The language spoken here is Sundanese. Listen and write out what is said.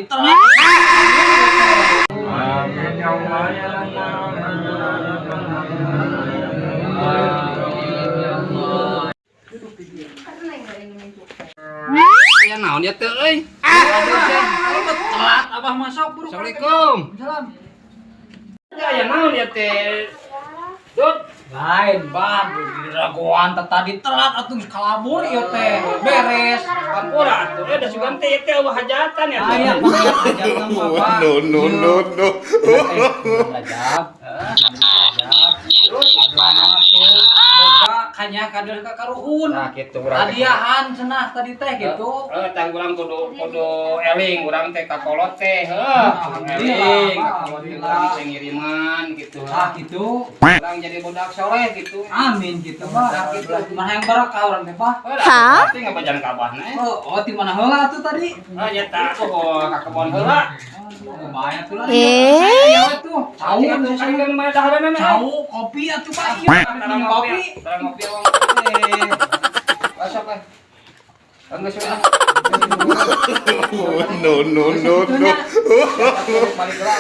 Telat. Amin ya Allah ya Rabbal. Alamin. Aya naon ya teh euy? Telat Abah masuk buru. Assalamualaikum. Salam. Aya naon ya teh? Dut. Lain, Bah, di ragoan teh tadi telat atuh kalabur ieu teh. Beres. Hampura atuh da sugan teh ieu teh euweuh hajatan ya teh. Aya hajatna mah, Bah. No, no, no, no. Rajab. Rajab. Terus agama tuh boga kanya kader ka karuhun. Nah, kitu urang teh. Hadiahan cenah tadi teh gitu. Heeh, tang urang kudu kudu eling urang teh ka kolot teh, heuh. Alhamdulillah, Eling ka Pak. kolot teh urang teh ngiriman gitu. Ah, gitu. Urang jadi budak soleh gitu. Amin gitu, Bah. Nah, gitu. Mana yang barakah urang teh, Bah. Hah? Teh ngabajan ka abahna eh. Oh, di mana heula tuh tadi? Ah, nya tah oh ka kebon heula. Aduh, lumayan tuh lah. Eh? Iya tuh. Cau Cau tuh. kan mah dahareunana. Cau kopi atuh, Pak. Iya, Tarang minum kopi. kopi. Tarang ngopi awang. Eh. Masuk eh. Enggak sudah. No, no, no, no. Balik lah.